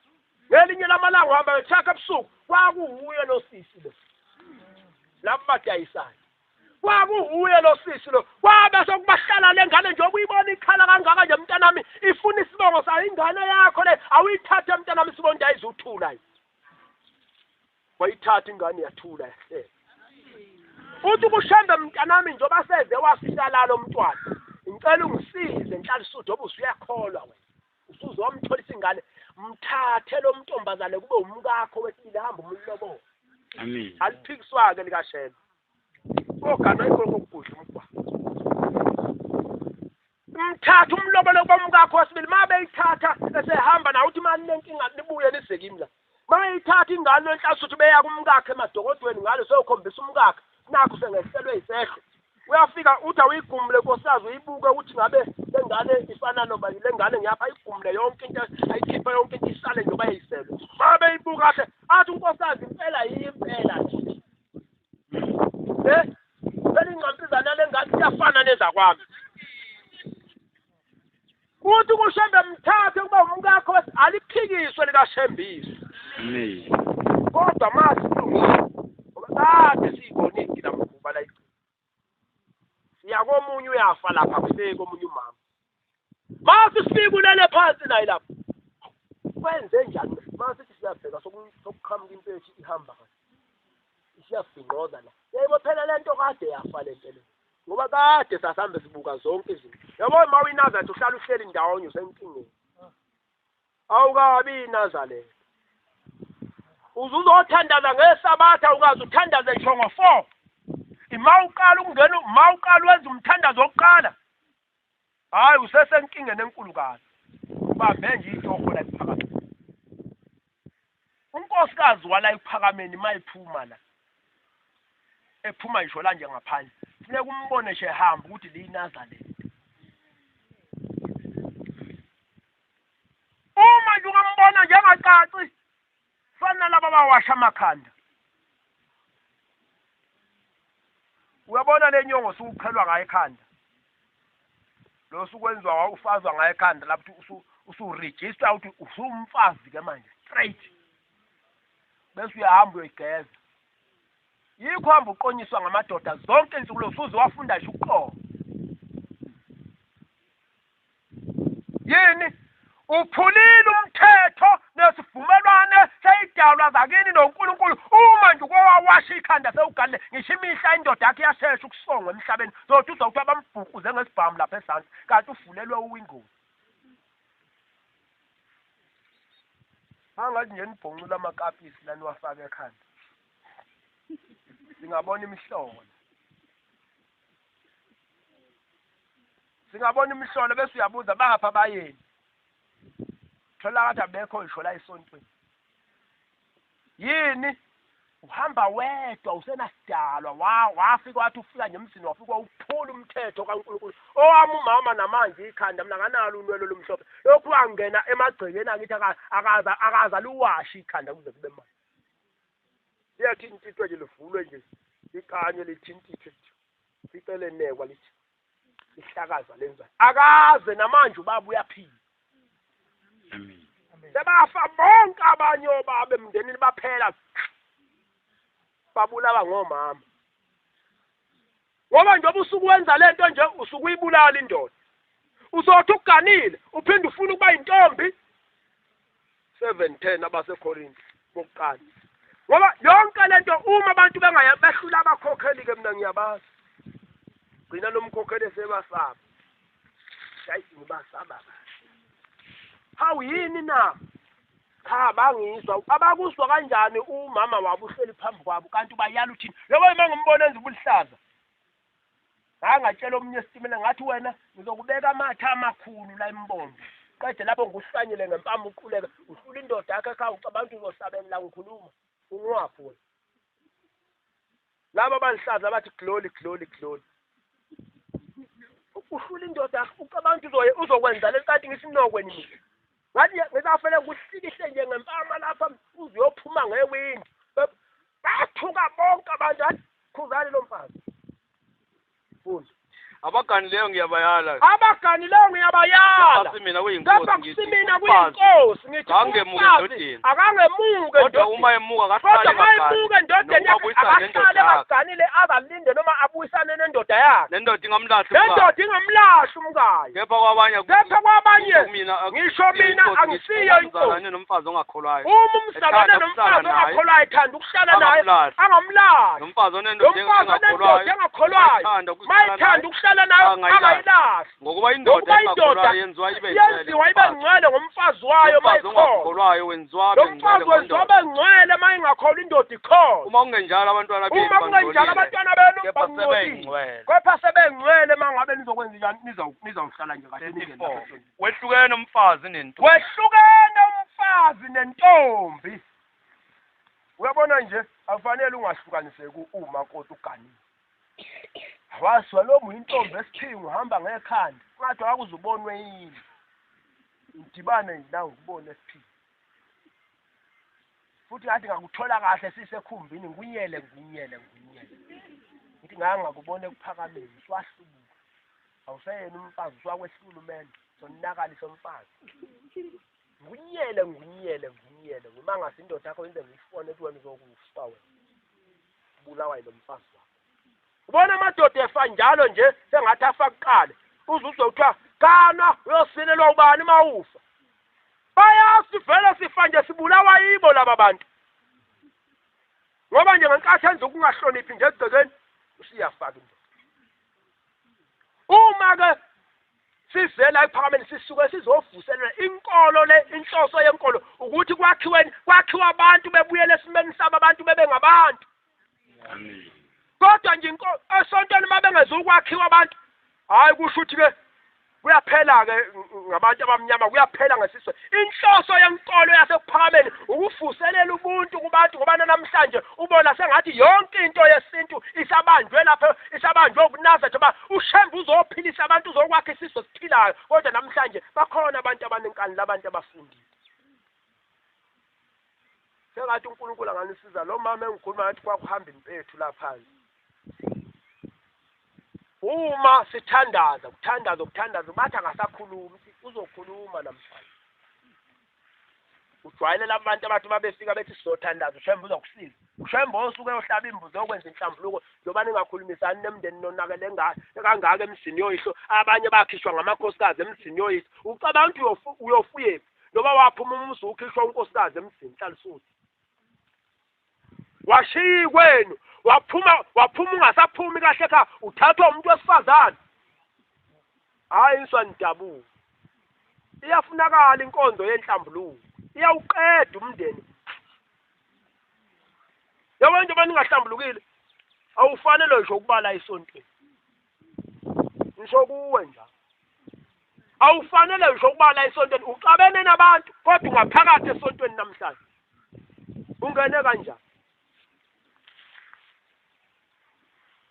ngelinye lamalanga uhamba nge-truck ebusuku kwakuwuye lo sisi lo lapho badayisayo kwakuwuye lo sisi lo kwabe sokubahlala le ngane nje okuyibona ikhala kangaka nje mntanami ifuna isibongo sayo ingane yakho le awuyithathe mntanami isibongo ayizuthula wayithatha ingane yathula yahleka uthi kuShembe mntanami njengoba seze wafika lo mntwana ngicela ungisize Nhlalisuthi ngoba usuyakholwa wena usuzomtholisa ingane mthathe lo mntombazane kube umkakho wesibili hamba umlobolo amen aliphikiswa-ke likaShembe ogana ayikho lokugudla umgwaqo mthatha umlobolo komkakho wesibili ma beyithatha esehamba nawe uthi mani nenkinga nibuye nize kimi la mayithatha ingane lenhlalisuthi beya kumkakhe emadokodweni ngalo seyokhombisa umkakhe nakho sengehlelwe isehlo uyafika uthi awuyigumule nkosikazi uyibuke ukuthi ngabe le ngane ifana noba le ngane ngiyapha ayigumule yonke into ayikhiphe yonke into isale njengoba yayiselwe ma beyibuka kahle athi unkosikazi impela yiyo impela nje phela ingqampizana le ngane iyafana nezakwami uthi kuShembe mthathe kuba umkakho aliphikiswe likaShembiso amen kodwa mase kulungile ngoba kade siyibone igilamkhuba la siya komunye uyafa lapha kufike omunye umama mase sifike ulele phansi naye lapha kwenze njani mase sithi siyabheka sokuqhamuka impethu ihamba kahle isiyafinqoza la yebo phela lento kade yafa lento le ngoba kade sasambe sibuka zonke izinto yabo uma uyiNazaretha uhlala uhleli ndawonye usenkingeni awukabi iNazaretha Uzuzothandaza ngeSabatha ungaze uthandaze ngisho ngo-4. Ima uqala ukungena, ma uqala wenza umthandazo wokuqala, hayi usesenkingeni enkulu kabi. Ubambe nje itoho la ekuPhakameni. Unkosikazi wala ekuPhakameni mayiphuma la, ephuma ngisho la nje ngaphandle, funeka umbone nje ehamba ukuthi liyiNazaretha. Uma nje ungambona njengacaci, fana laba abawasha amakhanda. Uyabona le nyongo osukuqhelwa ngayo ekhanda, lo sukwenziwa ufazwa ngayo ekhanda lapho usuregister ukuthi usumfazi ke manje straight, bese uyahamba uyoyigeza. Yikho hamba uqonyiswa ngamadoda zonke insuku lo usuze wafunda nje ukuqoma. Yini? Uphulile umthetho nesivumelwane seyidalwa zakini noNkulunkulu. Uma nje ukwawasha ikhanda sewuganile, ngisho imihla indoda yakhe iyashesha ukusongwa emhlabeni, zothi uzawuthi abambhuquze ngesibhamu lapha esandla, kanti uvulelwe uwingozi. Angathi nje nibhoncula amakapisi la niwafake ekhanda, singabona imihlola, singabona imihlola. Bese uyabuza bapha abayeni, thola kathi abekho ngisho la esontweni. Yini? Uhamba wedwa usenasidalwa. Wafika wathi ufika nje emzini, wafika uphula umthetho kaNkulunkulu. Owami umama namanje ikhanda mina nganalo unwele olumhlophe, lokhu wangena emagcekeni akithi akaza luwashe ikhanda kuze kube manje. Liyathintithwa nje, livulwe nje ikanye, lithintithwe licele nekwa, lithi lihlakaza lenza. Akaze namanje ubaba uyaphila. Sebafa bonke abanye obaba emndenini, baphela, babulawa ngomama. Ngoba njengoba usuke wenza lento nje, usuke uyibulala indoda. Uzothi uganile uphinde ufune ukuba intombi. 7:10 abaseKorinte bokuqala. Ngoba yonke lento uma abantu behlula abakhokheli ke, mina ngiyabazi. Gcina nomkhokheli esebasaba. Hayi ngibasaba kahle. Hawu yini na? Cha bangizwa. Abakuzwa kanjani umama wabo uhleli phambi kwabo kanti ubayala uthini? Yabo uma ngimbona enza ubuhlaza, ngangatshela omunye esitimela ngathi wena ngizokubeka amatha amakhulu la embombo, qede lapho ngikuhlanyele ngempama uquleke, uhlula indoda yakhe ekhaya, ucabanga ukuthi uzohlabela la ngikhuluma ungwaphi wena? Laba abalihlaza bathi glory glory glory. Uhlula indoda yakhe, ucabanga ukuthi uzokwenza le kanti ngisinokweni mina. Ngathi ngisafele kuhlikihle nje ngempama lapha uzophuma ngewindi. Bathuka bonke abantu, athi khuzani lo mfazi. Funda. Abaganileyo ngiyabayala. Abaganileyo ngiyabayala. Kepha mina kuyinkosi ngithi. Kepha kuyinkosi ngithi. Akangemuke endodeni. Akangemuke. Kodwa uma emuka akahlale endodeni. Akahlale engaganile azalinde noma abuyisane nendoda yakhe. Nendoda ingamlahli. Nendoda ingamlahli umkayo. Kepha kwabanye. Kepha kwabanye. Ngisho mina angisiyo inkosi. Nomfazi ongakholwayo. Uma umzalwane nomfazi ongakholwayo ethanda ukuhlala naye angamlahli. Nomfazi onendoda engakholwayo. Mayithanda ukuhlala naye angayilahle. Ngokuba indoda engakholwayo yenziwa ibe ngcwele ngomfazi wayo mayikholwa. Wenziwa abe ngcwele mayingakholwa indoda ikhona. Uma kungenjalo abantwana benu bangcolile. Kepha sebengcwele mangabe nizokwenza njani, nizawuhlala nje kahle ningena. Wehlukene umfazi nentombi. Wehlukene umfazi nentombi. Uyabona nje akufanele ungahlukaniseki umakoti uganile. Awaswa lo muyintombi esiphingo uhamba ngekhanda. Ungathi akuzubonwe yini. Ngidibane nje nawe ngikubone esiphingo. Futhi ngathi ngakuthola kahle sisekhumbini ngiyele. Ngithi ngangakubona ekuphakameni uswahlubuka. Awuseyena umfazi uswakwehlula umendo, sonakalisa umfazi. Ngiyele. Uma ngase indoda yakho yenze ngifone ethi wena uzokufa wena. Ubulawa yilo mfazi wakho. Ubona amadoda efa njalo nje sengathi afa kuqala. Uzuzwe kuthiwa kana uyosinelwa ubani mawufa. Bayazi vele sifa nje sibulawa yibo laba bantu. Ngoba nje ngenkathi enza ukungahloniphi nje egcekeni usiyafaka indoda. Uma ke Size la ephakameni sisuke sizovuselela inkolo le, inhloso yenkolo ukuthi kwakhiwe abantu bebuyele esimeni sabo, abantu bebe ngabantu. Amen. Kodwa nje esontweni mabengezukwakhiwa abantu, hayi kusho ukuthi ke kuyaphela ke ngabantu abamnyama, kuyaphela ngesizwe. Inhloso yenkolo yasekuphakameni ukuvuselela ubuntu kubantu, ngoba namhlanje ubona sengathi yonke into yesintu isabanjwe lapha, isabanjwe ukuNazaretha, ngoba uShembe uzophilisa abantu, uzokwakha isizwe esiphilayo. Kodwa namhlanje bakhona abantu abanenkani, labantu abafundile. Sengathi uNkulunkulu anganisiza. Lo mama engikhuluma ngathi kwakuhamba impethu lapha. Uma sithandaza, kuthandaza, kuthandaza, bathi akasakhulumi, uzokhuluma namhlanje. Ujwayele labantu abathi babefika bethi sizothandaza, uShembe uzokusiza. Ushembe osuke eyohlaba imbuzi yokwenza inhlambuluko, njengoba ningakhulumisani nemndeni nonakele kangaka emzini yoyihlo, abanye bakhishwa ngamakhosikazi emzini yoyihlo. Ucabanga ukuthi uyofuyephi? Noma waphuma umuzi ukhishwa unkosikazi emzini, hlalisuthi. Washiya kwenu, waphuma ungasaphumi kahle ekhaya, uthathwa umuntu wesifazane. Hayi inswanidabuko. Iyafunakala inkonzo yenhlambuluko, iyawuqeda umndeni. Yabo nje baningahlambulukile, awufanele nje ukubala esontweni. Ngisho kuwe nje. Awufanele nje ukubala esontweni, uxabene nabantu kodwa ungaphakathi esontweni namhlanje. Ungene kanjani?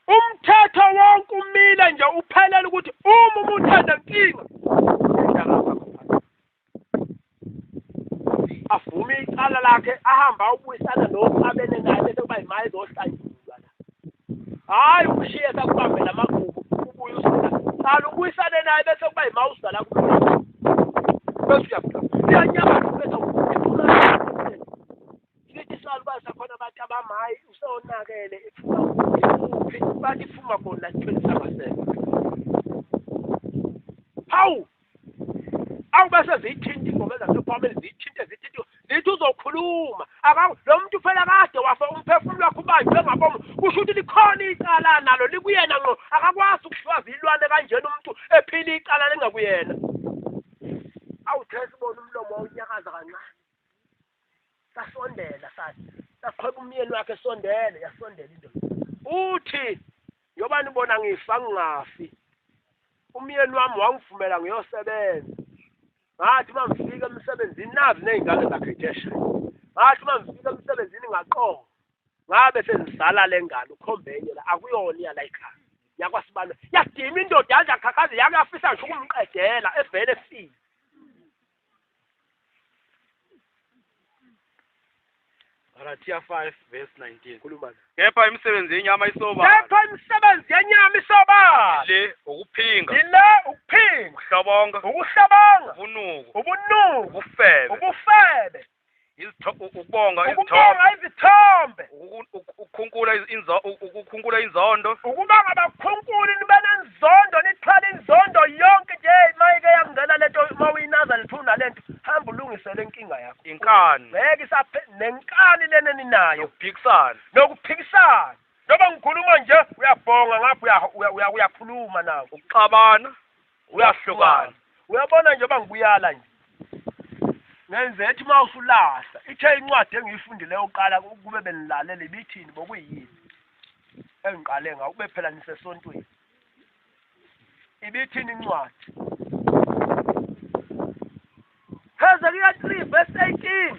Umthetho wonke umile nje uphelele ukuthi uma umuntu enenkinga avume icala lakhe, ahamba awubuyisana noxabene naye, bese kuba imali ezohlanjulwa la. Hhayi ukushiye sakubambela amagugu, ubuye usuka qala ubuyisane naye, bese kuba imali uzala kulo, bese uyaphuma iyanyakaza, bese sithi salukazi sakhona abantu abamayi usonakele iphuma kuphi, bathi iphuma khona la esithweni sangasese. Hawu, awubese ziyithinta ingoma ezasephameni, ziyithinte zithinte, zithi uzokhuluma. Lo muntu phela kade wafa, umphefumulo wakhe ubanjwe ngabomu, kusho ukuthi likhona icala nalo likuyena ngqo, akakwazi ukuhlwaza ilwane kanjena umuntu ephila icala lingakuyena. Awuthe sibona umlomo wawunyakaza kancane, sasondela sathi saqhweba umyeni wakhe, sondele, yasondela indoda. Uthi njengoba nibona ngifa ngingafi, umyeni wami wangivumela ngiyosebenza. Ngathi uma ngifika emsebenzini, nazi ney'ngane zakhe jesha. Ngathi uma ngifika emsebenzini ngaqonga, ngabe sengizala le ngane, ukhombe enye la, akuyona iyala ekhaya. Yakwasibalo, yadima indoda yaze yakhakhaza, yake yafisa ngisho ukumqedela evele efile. Galatia 5 verse 19. Khuluma. Kepha imisebenzi yenyama isobala. Kepha imisebenzi yenyama isobala. Le ukuphinga. Ile ukuphinga. Ukuhlabonga. Ukuhlabonga. Ubunuku. Ubunuku. Ubufebe. Ubufebe. Ukubonga Ukubonga izithombe. Ukukhunkula inzondo. Ukuba ngabakhunkuli nibe nenzondo, nithwale inzondo yonke nje. Mayike yangena lento, mawuyinaza lethuna lento, hamba ulungise le nkinga yakho. Inkani. Ngeke isaphe nenkani lena ninayo. Nokuphikisana. Nokuphikisana. Noma ngikhuluma nje uyabhonga ngapha, uyakhuluma nawe. Ukuxabana, uyahlukana. Uyabona nje bangibuyala nje. Ngenze ethi uma usulahla, ithe incwadi engiyifundileyo uqala kube benilalele ibithini bokuyini. Engiqale ngawo kube phela nisesontweni. Ibithini incwadi? Hezekiya 3 verse 18.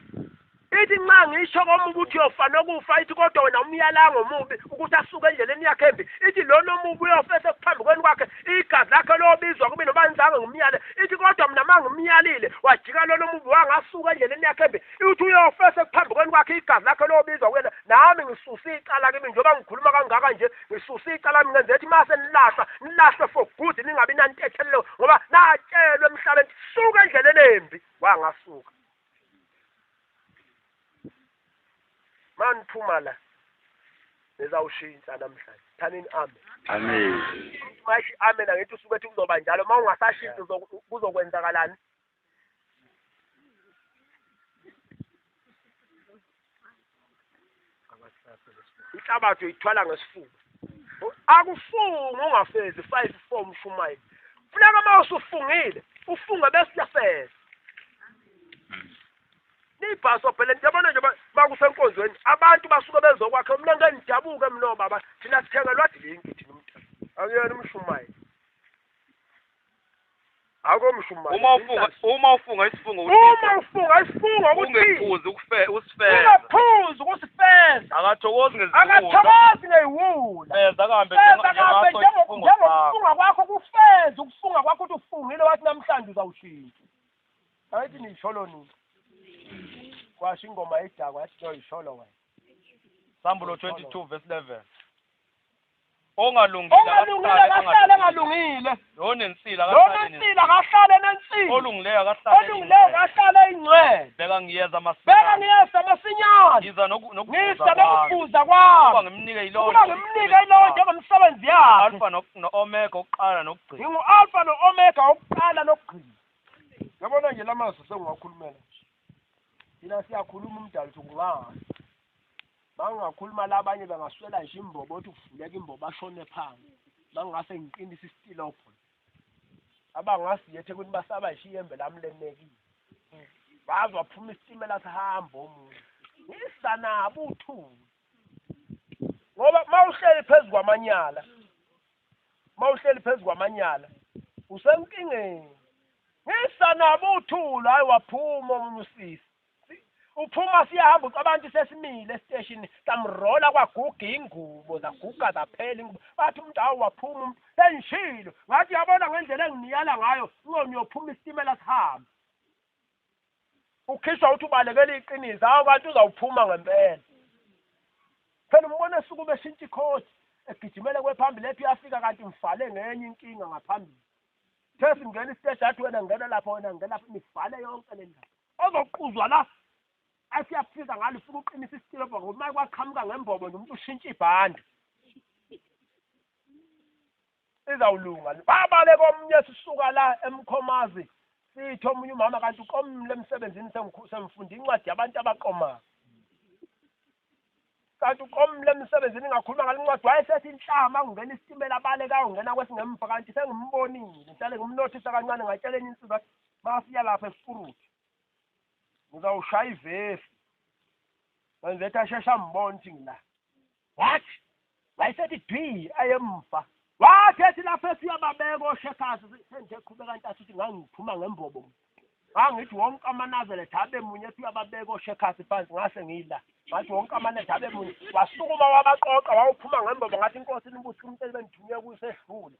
Ithi nxa ngisho komubi ukuthi uyofa nokufa, ithi kodwa wena umyalanga omubi ukuthi asuke endleleni yakhe embi. Ithi lona omubi uyofa esekuphambukeni kwakhe, igazi lakhe lobizwa kube noma nizange ngimyale. Ithi kodwa mina ma ngimyalile, wajika lona omubi wangasuka endleleni yakhe embi. Ithi uyofa esekuphambukeni kwakhe, igazi lakhe lobizwa kuyena. Nami ngisuse icala kimi, njengoba ngikhuluma kangaka nje, ngisuse icala kimi, ngenze ethi mase nilahlwa, nilahlwe for good, ningabi nantethelelo, ngoba natshelwe emhlabeni suka endleleni embi, wangasuka. Maniphuma la nizawushintsha namhlanje. Thanini amen. Amen. Mashi amen, angithi usuke ethi kuzoba njalo, uma ungasashintshi kuzokwenzakalani? Inhlabathi uyithwala ngesifuba. Akufungi ungafezi 5 4 mshumayeli. Funeka uma usufungile ufunge bese uyafeza. Nibhaso phela yabona nje bakusenkonzweni abantu basuke bezokwakha mina ngeke ngidabuke mina baba thina sithengelwa drink thina umntana akuyena umshumayeli akomshumayeli. Uma ufunga isifungo uthi ungephuzi ukusifeza ungaphuzi ukusifeza akathokozi ngeziwula akathokozi ngeziwula feza kambe njengokufunga kwakho kufeza ukufunga kwakho uthi ufungile wathi namhlanje uzawushintsha. Ayithi nisholo nini kwasho ingoma idakwa yathi yoyisholo wena. Sambulo 22 verse 11. Ongalungile akahlale engalungile, nonensila akahlale nensila, olungileyo akahlale ingcwele. Bheka ngiyeza masinyane, ngiza nokubuza kwami, ukuba ngimnike ilowo njengomsebenzi yakhe. Alpha no-Omega, ukuqala nokugcina. Ngingu-Alpha no-Omega, ukuqala nokugcina. Yabona nje lamazwi sengiwakhulumela nje. Thina siyakhuluma umdali uthi kungazi. Bangakhuluma labanye bangaswela nje imbobo othi kuvuleka imbobo ashone phansi. Bangase ngiqinise isitilobho. Abangasiye eThekwini basaba nje iyembe lami lenekile. Waze waphuma isitimela sihamba omunye. Ngisanabo uthuli. Ngoba mawuhleli phezu kwamanyala, usenkingeni. Ngisanabo uthuli hayi waphuma omunye usisi. Uphuma siyahamba abantu sesimile esiteshini samrola kwaguga ingubo zaguga zaphela ingubo bathi umuntu awu waphuma umuntu sengishilo ngathi yabona ngendlela enginiyala ngayo ngiyophuma isitimela sihambe. Ukhishwa uthi ubalekela iqiniso hawu kanti uzawuphuma ngempela. Phela umbone esuku beshintsha ikhodi egijimele kwephambili ethi uyafika kanti mfale ngenye inkinga ngaphambili. Thesi ngena isiteshi athi wena ngena lapha wena ngena lapha nifale yonke le ndaba. Ozoquzwa la asiyafika ngalo ufuna uqinisa isitilobho ngoba uma kwaqhamuka ngembobo nje umuntu ushintsha ibhande izawulunga. Babaleka omunye sisuka la eMkhomazi sithi omunye umama kanti uqomile emsebenzini semfunda incwadi yabantu abaqomayo. Kanti uqomile emsebenzini ngakhuluma ngale ncwadi wayesethi inhlama kungena isitimela abaleka ungena kwesingemva kanti sengimbonile ngihlale ngimnothisa kancane ngatshela enye insizwa masiya lapha eSpuruthi ngizawushaya ivesi ngizetha ashesha mbona ukuthi ngila. Wathi wayesethi dwi ayemva wathi ethi lapha esiyababeka oshekhazi senje qhubeka ntathi uthi ngangiphuma ngembobo ngangithi wonke amaNazaretha abe munye ethi uyababeka oshekhazi phansi ngase ngila ngathi wonke amaNazaretha abe munye wasukuma wabaqoqa wawuphuma ngembobo ngathi inkosi nibuthi umtshele bengithunywe kuyisedlule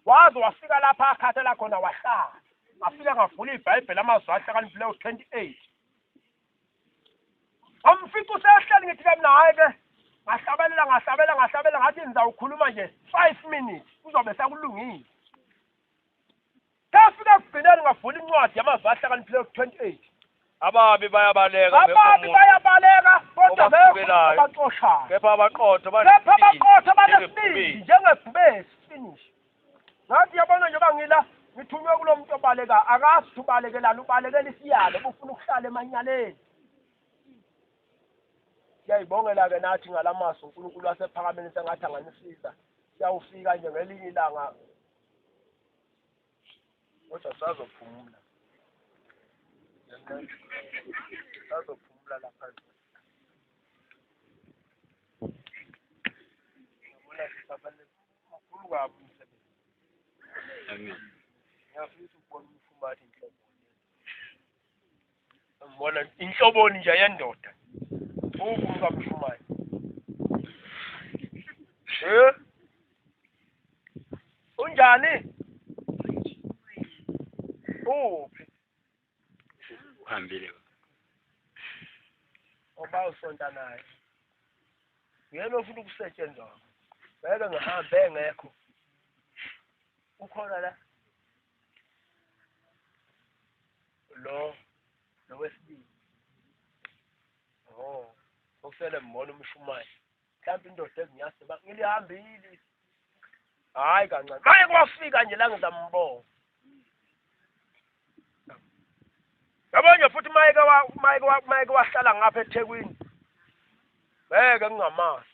waze wafika lapha akhathela khona wahlala. Ngafika ngavula iBhayibheli amazwi ahlakaniphileyo 28. Amfica usehleli ngithi ke mina hayi ke ngahlabela ngathi ngizawukhuluma nje 5 minutes kuzobe sekulungile. Ngafika ekugcineni ngavula incwadi yamazwi ahlakaniphileyo 28. Ababi bayabaleka kodwa abaxoshayo kepha abaqotho banesibindi njengebhubesi finish. Ngathi yabona njengoba ngila ngithunywe kulo muntu obaleka akazi ubalekelana ubalekela isiyalo ufuna ukuhlala emanyaleni. Siyayibongela ke nathi ngalamasu uNkulunkulu wasephakameni sengathi anganisiza siyawufika nje ngelinye ilanga kodwa sazophumula lapha. Ngiyabona sisafanele mkhulu kabi umsebenzi. Amen. Ngiyafisa ukubona umfumati inhloboni. Ngibona inhloboni nje yendoda. Uvuka mshumayeli. Unjani? Uphi? Uhambile. Oba usonta naye. Yena ofuna ukusetshenzwa. Ngeke ngihambe engekho. Ukhona la? Lo wesibili. Oh, okusele mbona umshumayeli. Mhlawumbe indoda ezinyase ngilihambile. Hayi kancane. Maye kwafika nje la ngizambona. Yabonje futhi mayeke wahlala ngapha eThekwini. Ngeke ngingamazi.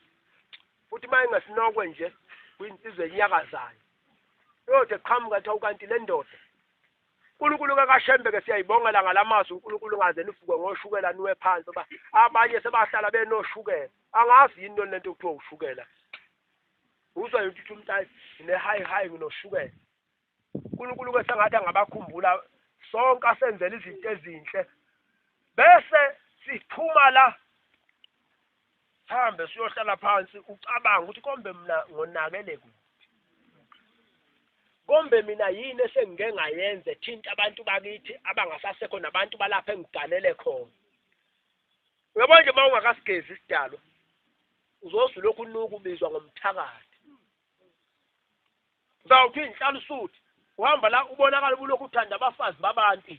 Futhi maye ngesinokwe nje kwinsizwe enyakazayo. Uyode qhamuka athi awukanti le ndoda. uNkulunkulu kaShembe ke siyayibongela ngalamazwi uNkulunkulu ngaze nivuke ngoshukela niwe phansi ba abanye sebahlala benoshukela. Angazi yini lento kuthiwa ushukela. Uzwa ukuthi umuntu ne high high nginoshukela. uNkulunkulu ke sengathi angabakhumbula sonke asenzele izinto ezinhle. Bese siphuma la sihambe siyohlala phansi ucabanga ukuthi kombe mina ngonakele kuphi. Kombe mina yini esengike ngayenze thinta abantu bakithi abangasasekho nabantu balapha engiganele khona. Uyabona nje uma ungakasigezi isidalwa uzozwa lokhu unuka ubizwa ngomthakathi. Uzawuthi inhlalo usuthi uhamba la ubonakala ubulokhu uthanda abafazi babantu.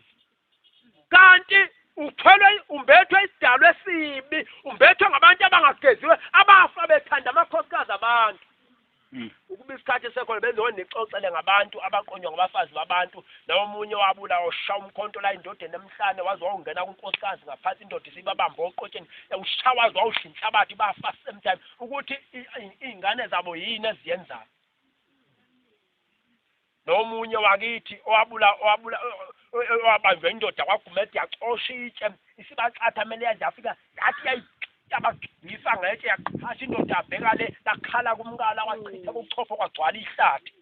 Kanti uthwelwe umbethwe isidalwa esibi, umbethwe ngabantu abangageziwe abafa bethanda amakhosikazi abantu. Ukuba isikhathi sekhona bezonixoxele ngabantu abaqonywa ngabafazi babantu nomunye wabula oshaya umkhonto la indodeni emhlane waze wawungena kunkosikazi ngaphansi indoda isibabamba oqotsheni ushaya waze wawushintsha inhlabathi bafa same time ukuthi iy'ngane zabo yini eziyenzayo. Nomunye wakithi owabula owabanjwa indoda kwaGumede yacosha itshe isibaxatha mele yaze yafika yathi yabagisa ngetshe yaqhasha indoda yabheka le lakhala kumkala kwachitha kuchopho kwagcwala ihlathi.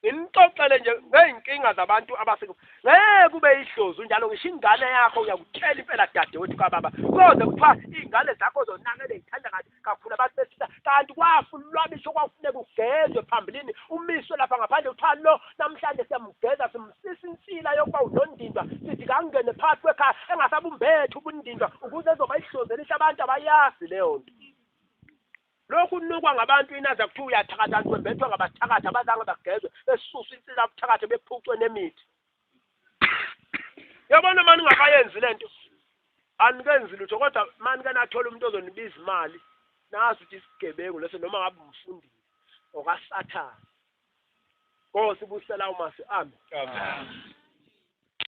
Ngimxoxele nje ngey'nkinga zabantu abaseke ngeke kube ihlozi njalo ngisho ingane yakho uyakuthela impela dadewethu kababa koze kuthiwa iy'ngane zakho zonakele y'thanda ngathi kakhulu abantu besilisa kanti kwafa ulwabishi okwakufuneka ugezwe phambilini umiswe lapha ngaphandle kuthiwa lo namhlanje siyamgeza simsisa insila yokuba unondindwa sithi kangene phakathi kwekhaya engasabumbethe ubundindwa ukuze ezoba ihlozi elihle abantu abayazi leyo nto. Lokhu unukwa ngabantu inaza kuthiwa uyathakatha kwembethwa ngabathakathi abazange bagezwe besusa insila buthakathe bephucwe nemithi. Yabona mani ungakayenzi lento anikenzi lutho kodwa mani ke nathola umuntu ozonibiza imali nazi ukuthi isigebengu leso noma ngabe umfundisi okaSathane. Nkosi busela umasi. Amen. Amen.